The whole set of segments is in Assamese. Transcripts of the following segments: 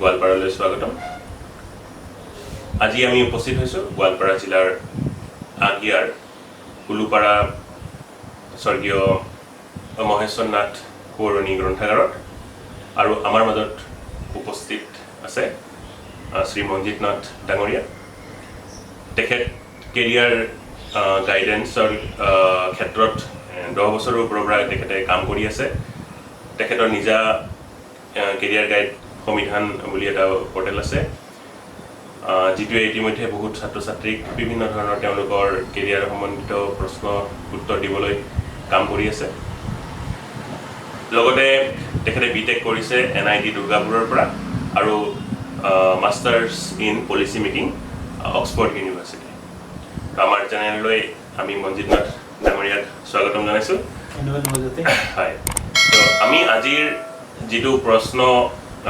গোৱালপাৰালৈ স্বাগতম। আজি আমি উপস্থিত হৈছোঁ গোৱালপাৰা জিলাৰ আগিয়াৰ উলুপাৰা স্বৰ্গীয় মহেশ্বৰ নাথ সোঁৱৰণী গ্ৰন্থাগাৰত আৰু আমাৰ মাজত উপস্থিত আছে শ্ৰী মঞ্জিত নাথ ডাঙৰীয়া। তেখেত কেৰিয়াৰ গাইডেন্সৰ ক্ষেত্ৰত 10 বছৰৰ ওপৰৰ পৰা তেখেতে কাম কৰি আছে। তেখেতৰ নিজা কেৰিয়াৰ গাইড সমিধান বুলি এটা পৰ্টেল আছে, যিটোৱে ইতিমধ্যে বহুত ছাত্ৰ ছাত্ৰীক বিভিন্ন ধৰণৰ তেওঁলোকৰ কেৰিয়াৰ সম্বন্ধিত প্ৰশ্ন উত্তৰ দিবলৈ কাম কৰি আছে। লগতে তেখেতে বি টেক কৰিছে এনআইটি দুৰ্গাপুৰৰ পৰা আৰু Masters in Policy Making, Oxford University. আমাৰ চেনেললৈ আমি মঞ্জিত নাথ ডাঙৰীয়াক স্বাগতম জনাইছোঁ। ধন্যবাদ নৱজ্যোতি। হয়, তো আমি আজিৰ যিটো প্ৰশ্ন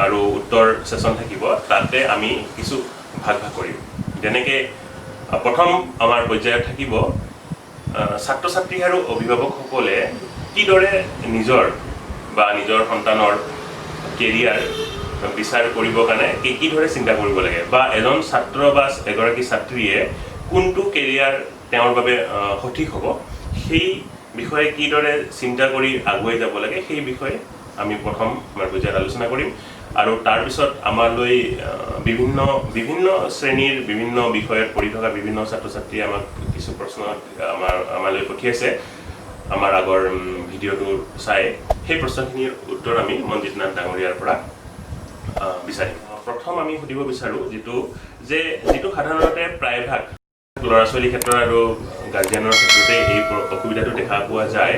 আৰু উত্তৰ ছেছন থাকিব, তাতে আমি কিছু ভাগ ভাগ কৰিম। যেনেকৈ প্ৰথম আমাৰ পৰ্যায়ত থাকিব ছাত্ৰ ছাত্ৰী আৰু অভিভাৱকসকলে কিদৰে নিজৰ বা নিজৰ সন্তানৰ কেৰিয়াৰ বিচাৰ কৰিবৰ কাৰণে কি কিদৰে চিন্তা কৰিব লাগে বা এজন ছাত্ৰ বা এগৰাকী ছাত্ৰীয়ে কোনটো কেৰিয়াৰ তেওঁৰ বাবে সঠিক হ'ব, সেই বিষয়ে কিদৰে চিন্তা কৰি আগুৱাই যাব লাগে, সেই বিষয়ে আমি প্ৰথম আমাৰ পৰ্যায়ত আলোচনা কৰিম। আৰু তাৰপিছত আমালৈ বিভিন্ন বিভিন্ন শ্ৰেণীৰ বিভিন্ন বিষয়ত পঢ়ি থকা বিভিন্ন ছাত্ৰ ছাত্ৰীয়ে আমাক কিছু প্ৰশ্ন আমালৈ পঠিয়াইছে আমাৰ আগৰ ভিডিঅ'টো চাই। সেই প্ৰশ্নখিনিৰ উত্তৰ আমি মঞ্জিত নাথ ডাঙৰীয়াৰ পৰা বিচাৰিম। প্ৰথম আমি সুধিব বিচাৰোঁ যিটো যে যিটো সাধাৰণতে প্ৰায়ভাগ ল'ৰা ছোৱালীৰ ক্ষেত্ৰত আৰু গাৰ্জিয়ানৰ ক্ষেত্ৰতে এই অসুবিধাটো দেখা পোৱা যায়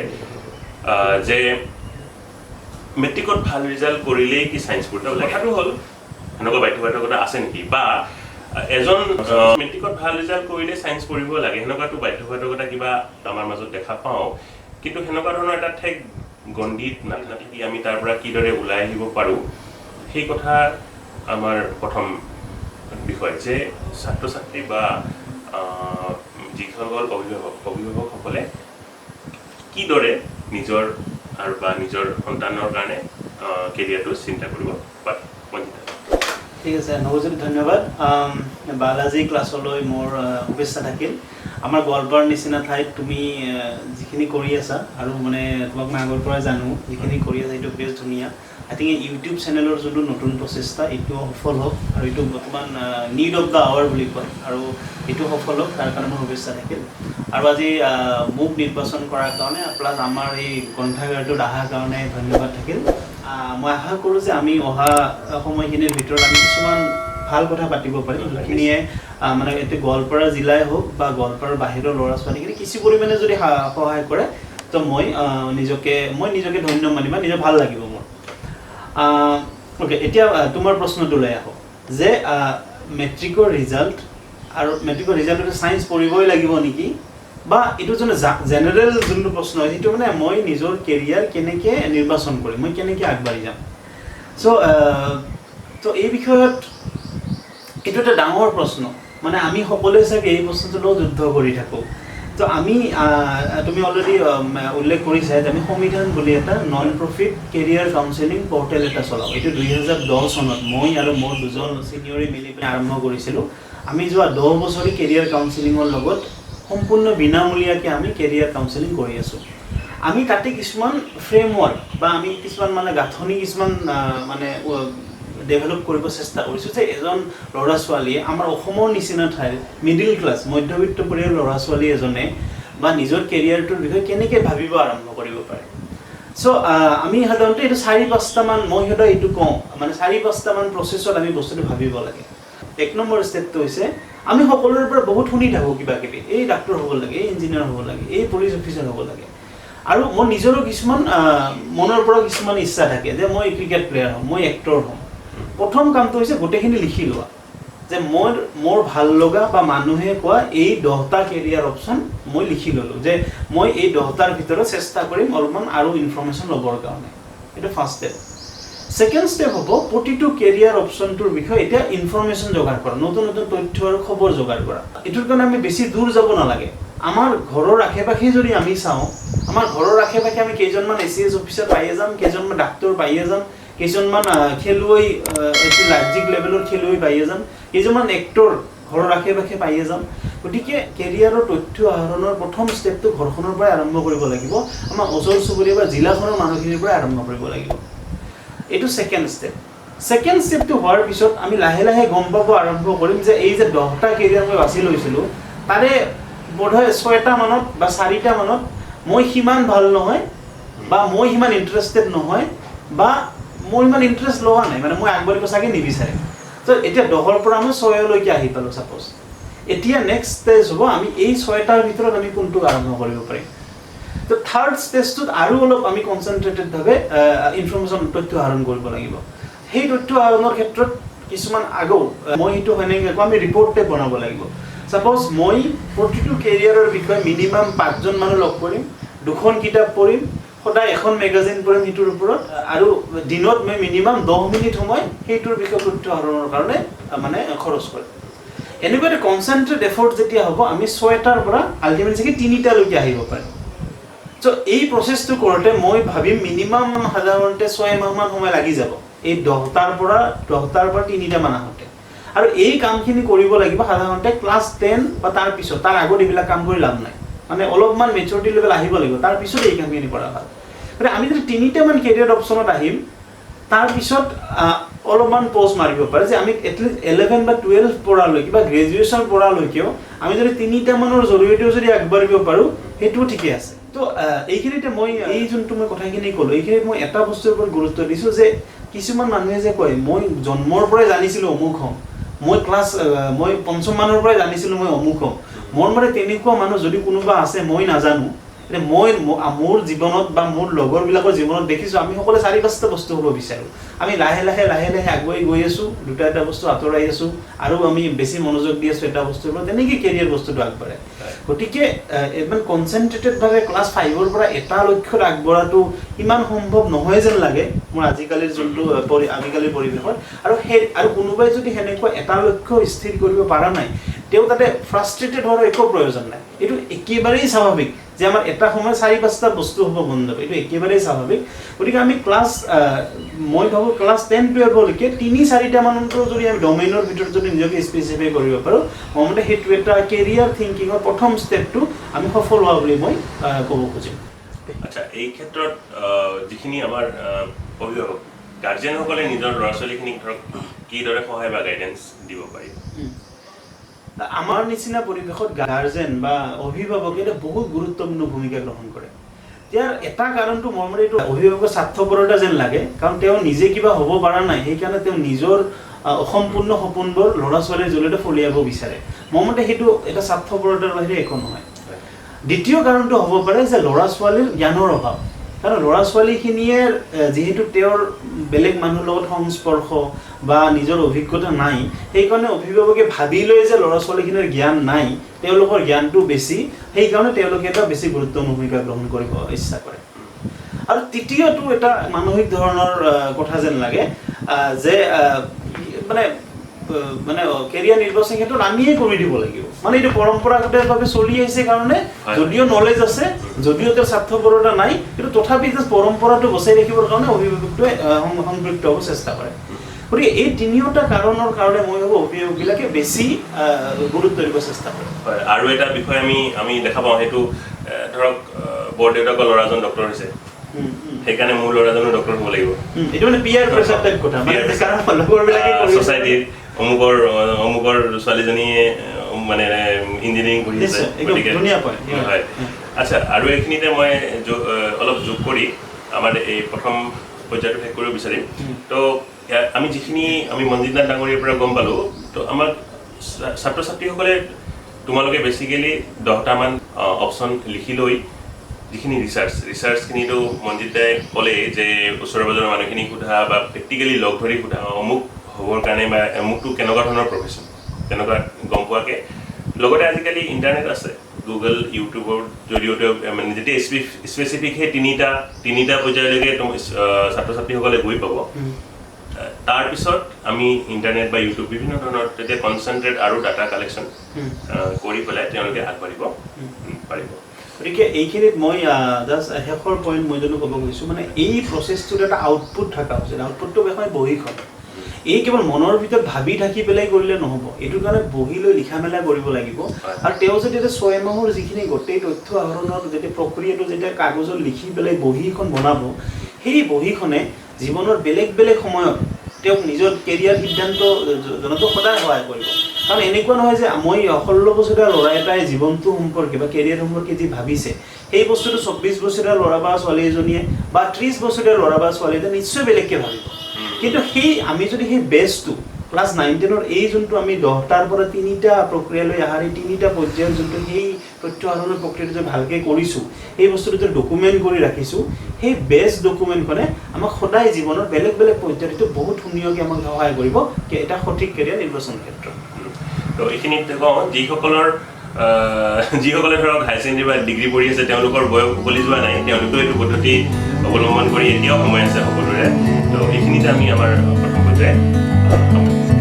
যে মেট্ৰিকত ভাল ৰিজাল্ট কৰিলেই কি ছায়েন্স পঢ়িব লাগে? কথাটো হ'ল, সেনেকুৱা বাধ্যবাধকতা আছে নেকি? বা এজন মেট্ৰিকত ভাল ৰিজাল্ট কৰিলে ছায়েন্স পঢ়িব লাগে, সেনেকুৱাটো বাধ্যবাধকতা কিবা আমাৰ মাজত দেখা পাওঁ। কিন্তু সেনেকুৱা ধৰণৰ এটা ঠেক গণ্ডিত নাথাকি আমি তাৰ পৰা কিদৰে ওলাই আহিব পাৰোঁ, সেই কথা আমাৰ প্ৰথম বিষয় যে ছাত্ৰ ছাত্ৰী বা যিসকল অভিভাৱকসকলে কিদৰে নিজৰ আৰু বা নিজৰ সন্তানৰ কাৰণে কেৰিয়াৰটো চিন্তা কৰিব পাৰে, মঞ্জিতা। ঠিক আছে নৱজ্যোতি, ধন্যবাদ। বালাজী ক্লাছলৈ মোৰ শুভেচ্ছা থাকিল। আমাৰ গোৱালপাৰাৰ নিচিনা ঠাইত তুমি যিখিনি কৰি আছা আৰু মানে তোমাক মই আগৰ পৰাই জানো, যিখিনি কৰি আছা সেইটো বেছ ধুনীয়া। আই থিংক ইউটিউব চেনেলৰ যোনটো নতুন প্ৰচেষ্টা, এইটো সফল হওক আৰু এইটো বৰ্তমান নিড অফ the hour বুলি কয় আৰু এইটো সফল হওক, তাৰ কাৰণে মোৰ শুভেচ্ছা থাকিল। আৰু আজি মোক নিৰ্বাচন কৰাৰ কাৰণে, প্লাছ আমাৰ এই গ্ৰন্থাগাৰটোত অহাৰ কাৰণে ধন্যবাদ থাকিল। মই আশা কৰোঁ যে আমি অহা সময়খিনিৰ ভিতৰত আমি কিছুমান ভাল কথা পাতিব পাৰিম, যোনখিনিয়ে মানে এতিয়া গোৱালপাৰা জিলাই হওক বা গোৱালপাৰাৰ বাহিৰৰ ল'ৰা ছোৱালীখিনি কিছু পৰিমাণে যদি সহায় কৰে, তো মই নিজকে ধন্য মানিম বা নিজৰ ভাল লাগিব মোৰ। অ'কে, এতিয়া তোমাৰ প্ৰশ্নটোলৈ আহোঁ যে মেট্ৰিকৰ ৰিজাল্ট আৰু মেট্ৰিকৰ ৰিজাল্টতে ছায়েন্স পঢ়িবই লাগিব নেকি, বা এইটো যোনটো জেনেৰেল যোনটো প্ৰশ্ন হয়, সেইটো মানে মই নিজৰ কেৰিয়াৰ কেনেকৈ নিৰ্বাচন কৰিম, মই কেনেকৈ আগবাঢ়ি যাম। চ' ত' এই বিষয়ত এইটো এটা ডাঙৰ প্ৰশ্ন। মানে আমি সকলোৱে চাগে এই প্ৰশ্নটোৰ লগত যুদ্ধ কৰি থাকোঁ। তো আমি তুমি অলৰেডি উল্লেখ কৰিছা যে আমি সমিধান বুলি এটা non profit career counselling portal এটা চলাওঁ। এইটো 2010 চনত মই আৰু মোৰ দুজন ছিনিয়ৰে মিলি পেলাই আৰম্ভ কৰিছিলোঁ। আমি যোৱা 10 বছৰে কেৰিয়াৰ কাউন্সেলিঙৰ লগত সম্পূৰ্ণ বিনামূলীয়াকৈ আমি কেৰিয়াৰ কাউন্সেলিং কৰি আছোঁ। আমি তাতে কিছুমান ফ্ৰেমৱৰ্ক বা আমি কিছুমান মানে গাঁথনি কিছুমান মানে ডেভেলপ কৰিব চেষ্টা কৰিছোঁ যে এজন ল'ৰা ছোৱালীয়ে আমাৰ অসমৰ নিচিনা ঠাইৰ মিডিল ক্লাছ মধ্যবিত্ত পৰিয়ালৰ ল'ৰা ছোৱালী এজনে বা নিজৰ কেৰিয়াৰটোৰ বিষয়ে কেনেকৈ ভাবিব আৰম্ভ কৰিব পাৰে। চ' আমি সাধাৰণতে এইটো চাৰি পাঁচটামান, মই সদায় এইটো কওঁ, মানে চাৰি পাঁচটামান প্ৰচেছত আমি বস্তুটো ভাবিব লাগে। এক নম্বৰ ষ্টেপটো হৈছে, আমি সকলোৰে পৰা বহুত শুনি থাকোঁ কিবা কিবি, এই ডাক্তৰ হ'ব লাগে, এই ইঞ্জিনিয়াৰ হ'ব লাগে, এই পুলিচ অফিচাৰ হ'ব লাগে। আৰু মোৰ নিজৰো কিছুমান মনৰ পৰা কিছুমান ইচ্ছা থাকে যে মই ক্ৰিকেট প্লেয়াৰ হ'ম, মই এক্টৰ হ'ম। প্ৰথম কামটো হৈছে গোটেইখিনি লিখি লোৱা যে মই মোৰ ভাল লগা বা মানুহে কোৱা এই 10টা কেৰিয়াৰ অপশ্যন মই লিখি ল'লোঁ যে মই এই 10টাৰ ভিতৰত চেষ্টা কৰিম অলপমান আৰু ইনফৰ্মেশ্যন ল'বৰ কাৰণে। এইটো ফাৰ্ষ্ট ষ্টেপ। ছেকেণ্ড ষ্টেপ হ'ব প্ৰতিটো কেৰিয়াৰ অপশ্যনটোৰ বিষয়ে এতিয়া ইনফৰ্মেশ্যন যোগাৰ কৰা, নতুন নতুন তথ্য আৰু খবৰ যোগাৰ কৰা। এইটোৰ কাৰণে আমি বেছি দূৰ যাব নালাগে। আমাৰ ঘৰৰ আশে পাশে যদি আমি চাওঁ, আমাৰ ঘৰৰ আশে পাশে আমি কেইজনমান এচিএছ অফিচাৰ পায়ে যাম, কেইজনমান ডাক্তৰ পায়ে যাম, কেইজনমান খেলুৱৈ, ৰাজ্যিক লেভেলৰ খেলুৱৈ পাইয়ে যাম, কেইজনমান এক্টৰ ঘৰৰ আশে পাশে পাইয়ে যাম। গতিকে কেৰিয়াৰৰ তথ্য আহৰণৰ প্ৰথম ষ্টেপটো ঘৰখনৰ পৰাই আৰম্ভ কৰিব লাগিব, আমাৰ ওচৰ চুবুৰীয়া বা জিলাখনৰ মানুহখিনিৰ পৰাই আৰম্ভ কৰিব লাগিব। এইটো ছেকেণ্ড ষ্টেপ। ছেকেণ্ড ষ্টেপটো হোৱাৰ পিছত আমি লাহে লাহে গম পাব আৰম্ভ কৰিম যে এই যে 10টা কেৰিয়াৰ মই বাছি লৈছিলোঁ, তাৰে বোধহয় 6টা মানত বা 4টা মানত মই সিমান ভাল নহয়, বা মই সিমান ইণ্টাৰেষ্টেড নহয়, বা মোৰ ইমান ইণ্টাৰেষ্ট লোৱা নাই, মানে মই আগবাঢ়িব চাগে নিবিচাৰিম। ত' এতিয়া 10ৰ পৰা মই 6লৈকে আহি পালোঁ ছাপ'জ। এতিয়া নেক্সট ষ্টেজ হ'ব আমি এই 6টাৰ ভিতৰত আমি কোনটো আৰম্ভ কৰিব পাৰিম। ত' থাৰ্ড ষ্টেজটোত আৰু অলপ আমি কনচেনট্ৰেটেডভাৱে ইনফৰ্মেশ্যন, তথ্য আহৰণ কৰিব লাগিব। সেই তথ্য আহৰণৰ ক্ষেত্ৰত কিছুমান আগৌ মই সেইটো সেনেকৈ কওঁ, আমি ৰিপৰ্ট টাইপ বনাব লাগিব। ছাপ'জ মই প্ৰতিটো কেৰিয়াৰৰ বিষয়ে মিনিমাম 5জন মানুহ লগ কৰিম, 2খন কিতাপ পঢ়িম, সদায় এখন মেগাজিন পঢ়িম সেইটোৰ ওপৰত, আৰু দিনত মই মিনিমাম 10 মিনিট সময় সেইটোৰ বিষয়ে তথ্য আহৰণৰ কাৰণে মানে খৰচ কৰিম। এনেকুৱা এটা কনচেনট্ৰেট এফৰ্ট যেতিয়া হ'ব, আমি 6টাৰ পৰা আল্টিমেটলি চাগে 3টালৈকে আহিব পাৰিম। চ' এই প্ৰচেছটো কৰোঁতে মই ভাবিম মিনিমাম সাধাৰণতে 6 মাহমান সময় লাগি যাব এই 10টাৰ পৰা 3টামান আহোঁতে। আৰু এই কামখিনি কৰিব লাগিব সাধাৰণতে ক্লাছ 10 বা তাৰ পিছত, তাৰ আগত এইবিলাক কাম কৰি লাভ নাই, মানে অলপমান মেচুৰিটি লেভেল আহিব লাগিব, তাৰ পিছত এই কামখিনি কৰা ভাল। গতিকে আমি যদি 3টামান কেৰিয়াৰ অপশ্যনত আহিম, তাৰপিছত অলপমান পজ মাৰিব পাৰে যে আমি এটলিষ্ট 11 বা 12 পঢ়ালৈকে বা গ্ৰেজুৱেশ্যন পঢ়ালৈকেও আমি যদি 3টামানৰ জৰিয়তেও যদি আগবাঢ়িব পাৰোঁ, সেইটোও ঠিকে আছে। তো এইখিনিতে মই এই যোনটো মই কথাখিনি ক'লোঁ, এইখিনিত মই এটা বস্তুৰ ওপৰত গুৰুত্ব দিছোঁ যে কিছুমান মানুহে যে কয় মই জন্মৰ পৰাই জানিছিলোঁ অমুক হ'ম, মই ক্লাছ মই পঞ্চম মানৰ পৰাই জানিছিলোঁ মই অমুক হ'ম। মোৰ মতে তেনেকুৱা মানুহ যদি কোনোবা আছে মই নাজানো। এতিয়া মই মোৰ জীৱনত বা মোৰ লগৰবিলাকৰ জীৱনত দেখিছোঁ আমি সকলোৱে 4-5টা বস্তু হ'ব বিচাৰোঁ। আমি লাহে লাহে লাহে লাহে আগুৱাই গৈ আছোঁ, দুটা এটা বস্তু আঁতৰাই আছোঁ, আৰু আমি বেছি মনোযোগ দি আছোঁ এটা বস্তুৰ ওপৰত, তেনেকৈ কেৰিয়াৰ বস্তুটো আগবাঢ়ে। গতিকে ইমান কনচেনট্ৰেটেডভাৱে ক্লাছ 5ৰ পৰা এটা লক্ষ্যত আগবঢ়াটো ইমান সম্ভৱ নহয় যেন লাগে মোৰ আজিকালিৰ যোনটো আজিকালিৰ পৰিৱেশত। আৰু সেই আৰু কোনোবাই যদি সেনেকুৱা এটা লক্ষ্য স্থিৰ কৰিব পৰা নাই, তেওঁ তাতে ফ্ৰাষ্ট্ৰেটেড হোৱাৰ একো প্ৰয়োজন নাই। এইটো একেবাৰেই স্বাভাৱিক যে আমাৰ এটা সময়ত 4-5টা বস্তু হ'ব মন যাব, এইটো একেবাৰেই স্বাভাৱিক। গতিকে আমি ক্লাছ মই ভাবোঁ ক্লাছ 10-12লৈকে 3-4টা মানতো যদি আমি ডমেইনৰ ভিতৰত যদি নিজকে স্পেচিফাই কৰিব পাৰোঁ, মোৰ মতে সেইটো এটা কেৰিয়াৰ থিংকিঙৰ প্ৰথম ষ্টেপটো আমি সফল হোৱা বুলি মই ক'ব খুজিম। আচ্ছা, এই ক্ষেত্ৰত যিখিনি আমাৰ অভিভাৱক গাৰ্জেনসকলে নিজৰ ল'ৰা ছোৱালীখিনিক ধৰক কিদৰে সহায় বা গাইডেঞ্চ দিব পাৰিব? আমাৰ নিচিনা পৰিৱেশত গাৰ্জেন বা অভিভাৱকে এটা বহুত গুৰুত্বপূৰ্ণ ভূমিকা গ্ৰহণ কৰে। ইয়াৰ এটা কাৰণটো মোৰ মতে এইটো অভিভাৱকৰ স্বাৰ্থপৰতা যেন লাগে, কাৰণ তেওঁ নিজে কিবা হ'ব পৰা নাই, সেইকাৰণে তেওঁ নিজৰ অসম্পূৰ্ণ সপোনবোৰ ল'ৰা ছোৱালীৰ জৰিয়তে ফলিয়াব বিচাৰে। মোৰ মতে সেইটো এটা স্বাৰ্থপৰতাৰ বাহিৰে একো নহয়। দ্বিতীয় কাৰণটো হ'ব পাৰে যে ল'ৰা ছোৱালীৰ জ্ঞানৰ অভাৱ, কাৰণ ল'ৰা ছোৱালীখিনিয়ে যিহেতু তেওঁৰ বেলেগ মানুহৰ লগত সংস্পৰ্শ বা নিজৰ অভিজ্ঞতা নাই, সেইকাৰণে অভিভাৱকে ভাবি লয় যে ল'ৰা ছোৱালীখিনিৰ জ্ঞান নাই, তেওঁলোকৰ জ্ঞানটো বেছি, সেইকাৰণে তেওঁলোকে এটা বেছি গুৰুত্বপূৰ্ণ ভূমিকা গ্ৰহণ কৰিব ইচ্ছা কৰে। আৰু তৃতীয়টো এটা মানসিক ধৰণৰ কথা যেন লাগে যে মানে মানে কেৰিয়াৰ নিৰ্বাচন ক্ষেত্ৰত আমিয়ে কৰি দিব লাগিব, মানে এইটো পৰম্পৰাগতভাৱে চলি আহিছে কাৰণে যদিও নলেজ আছে, যদিও তেওঁৰ স্বাৰ্থপৰতা নাই, কিন্তু তথাপি পৰম্পৰাটো বচাই ৰাখিবৰ কাৰণে অভিভাৱকটোৱে সংপৃক্ত হ'ব চেষ্টা কৰে। গতিকে এই তিনিওটা কাৰণৰ কাৰণে মই ভাবোঁ অভিভাৱকবিলাকে বেছি গুৰুত্ব দিব চেষ্টা কৰে। হয়, আৰু এটা বিষয় আমি দেখা পাওঁ, সেইটো ধৰক বৰদেউতাকৰ ল'ৰাজন ডক্টৰ হৈছে, সেইকাৰণে মোৰ ল'ৰাজনো ডক্টৰ হ'ব লাগিব। এইটো মানে পিয়াৰ প্ৰেছাৰ টাইপ কথা, মানে কাৰণ লগৰবিলাকে ছ'চাইটিৰ অমুকৰ ছোৱালীজনীয়ে মানে ইঞ্জিনিয়াৰিং পঢ়ি আছে, গতিকে হয়। আচ্ছা, আৰু এইখিনিতে মই অলপ যোগ কৰি আমাৰ এই প্ৰথম পৰ্যায়টো শেষ কৰিব বিচাৰিম। তো আমি যিখিনি আমি মঞ্জিত নাথ ডাঙৰীয়াৰ পৰা গম পালোঁ, তো আমাৰ ছাত্ৰ ছাত্ৰীসকলে তোমালোকে বেচিকেলি 10টামান অপশ্যন লিখি লৈ যিখিনি ৰিচাৰ্চখিনিতো মঞ্জিত দাই ক'লেই যে ওচৰে পাজৰৰ মানুহখিনিক সোধা বা প্ৰেক্টিকেলি লগ ধৰি সোধা, অমুক হ'বৰ কাৰণে বা অমুকটো কেনেকুৱা ধৰণৰ প্ৰফেশ্যন তেনেকুৱা গম পোৱাকৈ। লগতে আজিকালি ইণ্টাৰনেট আছে, গুগল ইউটিউবৰ জৰিয়তেও মানে যেতিয়া স্পেচিফিক সেই তিনিটা পৰ্যায়লৈকে ছাত্ৰ ছাত্ৰীসকলে গৈ পাব, তাৰপিছত আমি ইণ্টাৰনেট বা ইউটিউব বিভিন্ন ধৰণৰ তেতিয়া কনচেনট্ৰেট আৰু ডাটা কালেকশ্যন কৰি পেলাই তেওঁলোকে আগবাঢ়িব পাৰিব। গতিকে এইখিনিত মই জাষ্ট শেষৰ পইণ্ট মই যোনটো ক'ব গৈছোঁ, মানে এই প্ৰচেছটোত এটা আউটপুট থকা উচিত। আউটপুটটো এখন বহীখন, এই কেৱল মনৰ ভিতৰত ভাবি থাকি পেলাই কৰিলে নহ'ব, এইটোৰ কাৰণে বহি লৈ লিখা মেলা কৰিব লাগিব। আৰু তেওঁ যদি এতিয়া 6 মাহৰ যিখিনি গোটেই তথ্য আহৰণৰ যেতিয়া প্ৰক্ৰিয়াটো যেতিয়া কাগজত লিখি পেলাই বহীখন বনাব, সেই বহীখনে জীৱনৰ বেলেগ বেলেগ সময়ত তেওঁক নিজৰ কেৰিয়াৰ সিদ্ধান্ত জনাটো সদায় সহায় কৰিব। কাৰণ এনেকুৱা নহয় যে মই 16 বছৰীয়া ল'ৰা এটাই জীৱনটো সম্পৰ্কে বা কেৰিয়াৰ সম্পৰ্কে যি ভাবিছে, সেই বস্তুটো 24 বছৰীয়া ল'ৰা বা ছোৱালী এজনীয়ে বা 30 বছৰীয়া ল'ৰা বা ছোৱালী এজনীয়ে নিশ্চয় বেলেগকৈ ভাবিব। কিন্তু সেই আমি যদি সেই বেছটো ক্লাছ 9 10ৰ এই যোনটো আমি 10টাৰ পৰা 3টা প্ৰক্ৰিয়ালৈ অহাৰ এই 3টা পৰ্যায়ৰ যোনটো সেই তথ্য আহৰণৰ প্ৰক্ৰিয়াটো যদি ভালকৈ কৰিছোঁ, সেই বস্তুটো যদি ডকুমেণ্ট কৰি ৰাখিছোঁ, সেই বেছ ডকুমেণ্টখনে আমাক সদায় জীৱনৰ বেলেগ বেলেগ পৰ্যায়ত এইটো বহুত ধুনীয়াকৈ আমাক সহায় কৰিব এটা সঠিক কেৰিয়াৰ নিৰ্বাচনৰ ক্ষেত্ৰত। তো এইখিনিত কওঁ, যিসকলে ধৰক হায়াৰ ছেকেণ্ডেৰী বা ডিগ্ৰী পঢ়ি আছে, তেওঁলোকৰ বয়স উকলি যোৱা নাই, তেওঁলোকেও এইটো পদ্ধতি অৱলম্বন কৰি এতিয়াও সময় আছে সকলোৰে। তো এইখিনিতে আমি আমাৰ প্ৰথম পৰ্যায় সামৰিছোঁ।